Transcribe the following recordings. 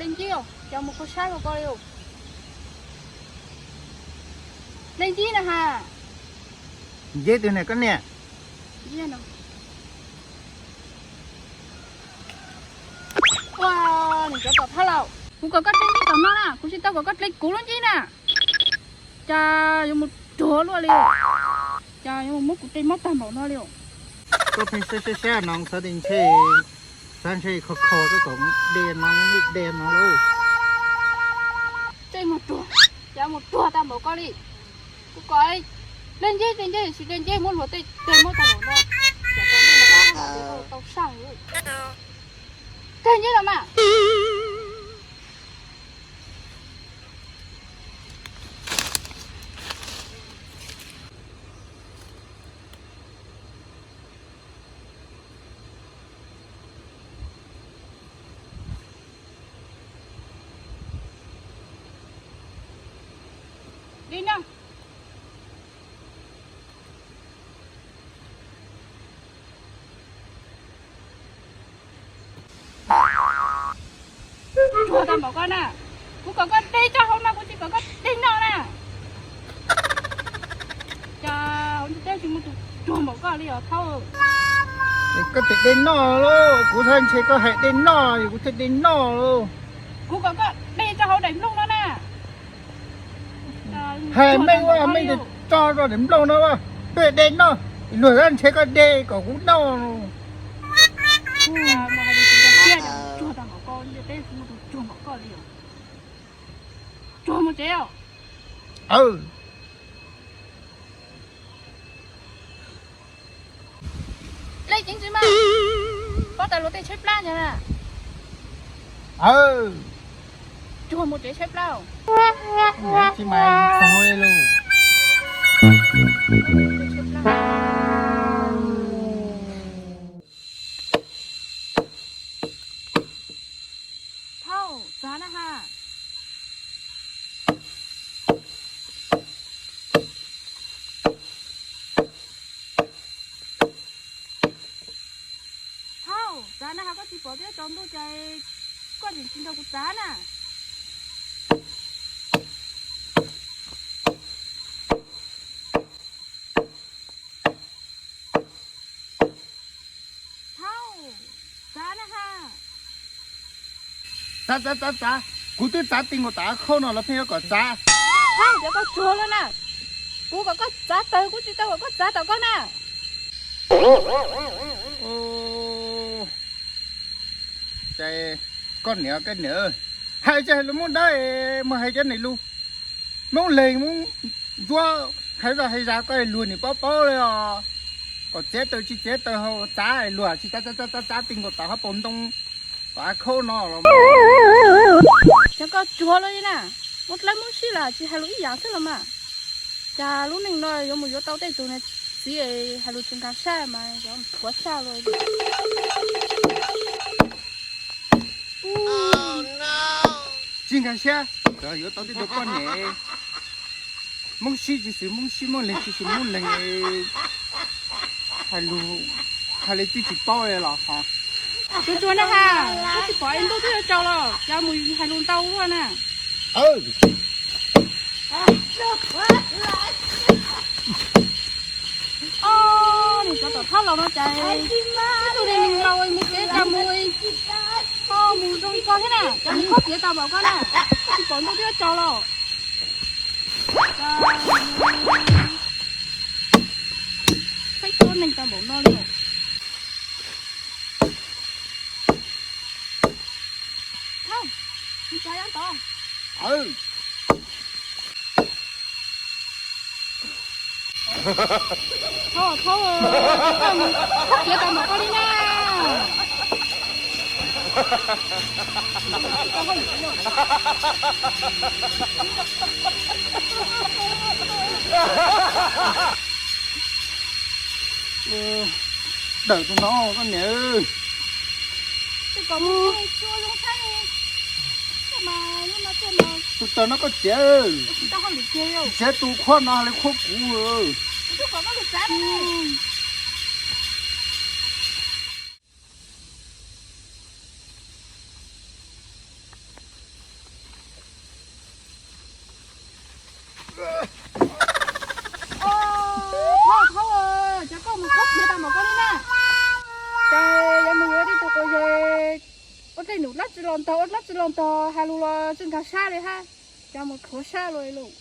Dej Ncib, cas mus kho sab rau koj li os. Dej Ncib na ha. Nceb twg ne koj niam? Ua, nws cov tom thab laus. Kuv kom koj dle nceb tom no na, kuv tsis tau kom koj dle kuv lub nceb na. Cas yuav mus ruag luaj li. Cas yuav mus muab kuv dle mob tag npaum no li. Koj pheej saib saib saib no xav tias ntshe, xav ntshe kho kho koj kom de no, de no lauj. Dle mus ruag, cas mus ruag tag npaum koj li. Kuv kom dle nceb dle nceb, tsis dle nceb muab luag tej dle mob tag npaum no. Tau saj. Dle nceb los mas. Dle no. Ruag tag npaum koj na. Kuv kom koj dle tso hauv no, kuv tsis kom koj dle no na. Cas hauv ntiaj teb tsis muaj tus ruag npaum koj li os Thaub. Koj tias dle noj lauj, kuv xav ntshe koj hais dle noj, kuv thiaj dle noj lauj. Kuv kom koj dle tso hauv daim nplooj no na. Hais meej ua meej tias tso rau daim nplooj no, tuaj de noj, luag xav ntshe koj de kom kuv noj. Ruag tag npaum koj, ntiaj teb tsis muaj tus ruag npaum koj li os. Ruag mus tsev os. Dle ceev ntsis mas, pab tas luag tej tshaib plab ntag na. Ruag mus tsev tshaib plab. Tsis mas tau li lauj. Thaub, txav na ha. Thaub, txav na ha, koj tsis pom tiab tsaus ntuj cas koj tseem tsis nrog kuv txav na. Thaub, txav na ha. Txav, txav, txav, txav. Kuv twb txav ti nkaus tom qab khaub no los pheej yuav kom txav. Thaub, cov koj tsuag lawm na. Kuv kom koj txav tawg kuv tsis tau kom koj txav tom koj na. Ces koj niam, koj niam, hais tsis hais lus Hmoob Dawb, mus hais cov niam lus Hmoob Leeg Hmoob Ntsuab, hais zoj hais zag koj luag nim paub paub li os. Kom txiav taws tsis txiav taws hauv txav luag tsis txav txav txav txav ti nkaus tom hauv paus ntoo, tom av khaub no los. Cov koj tsuag lawm na, muab dlawb muab sib los tsis hais lus ib yam xwb los mas. Cas lub neej no yuav mus yuav tau tej tus niag txiv hais lus tsis nkag siab mas yuav thuav siab luaj. Tsis nkag siab, yuav tau tej tus poj niam Hmoob Sib tsis xws Hmoob Sib, Hmoob Leeg tsis xws Hmoob Leeg, hais lus hais li twb tsis paub li los ho. Tsuag tsuag na ha, koj tsis pom es ntuj twb yuav tsaus los cas mus hais lus ntau luaj na. Os, nws cov tom thab laus no cas ib tug neeg laus mus kev cas mus, ho mus zoo li ko thiab na, cas mus khob kev tau npaum ko na, koj tsis pom ntuj twb yuav tsaus los. Pheej tuab neeg tau npaum no li. Thauj, mus tsav yab tod. Thauj, Thauj, koj mus khob kev tau npaum ko li na. Dawm tus no koj niam. Tus taw no koj txiav, txiav tus qhuab no li qhuab kuv. Tus koj txiav. Los ntog ua dlaab tsi los ntog, has lug los tsi nkaag sab le hab, cov mus khuav sab lug lug.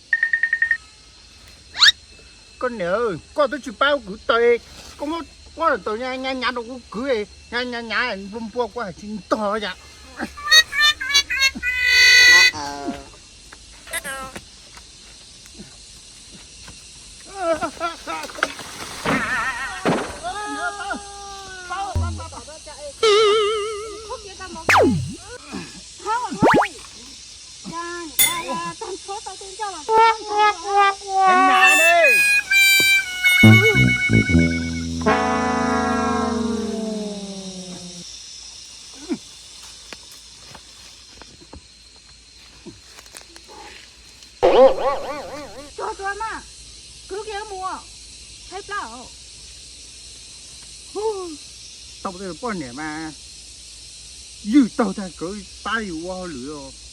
Koj niam, koj twb tsi paab kuv taws, koj muab pob tawm nyav nyav rau kuv kwv, nyav nyav nyav npua npua kuv has tsi ntog yom. Tso tso mas, kwv kiag mus, tshaib plab os. Tau poj niam mas ywj taug tag, kwv pab yus ua hauj lwm os.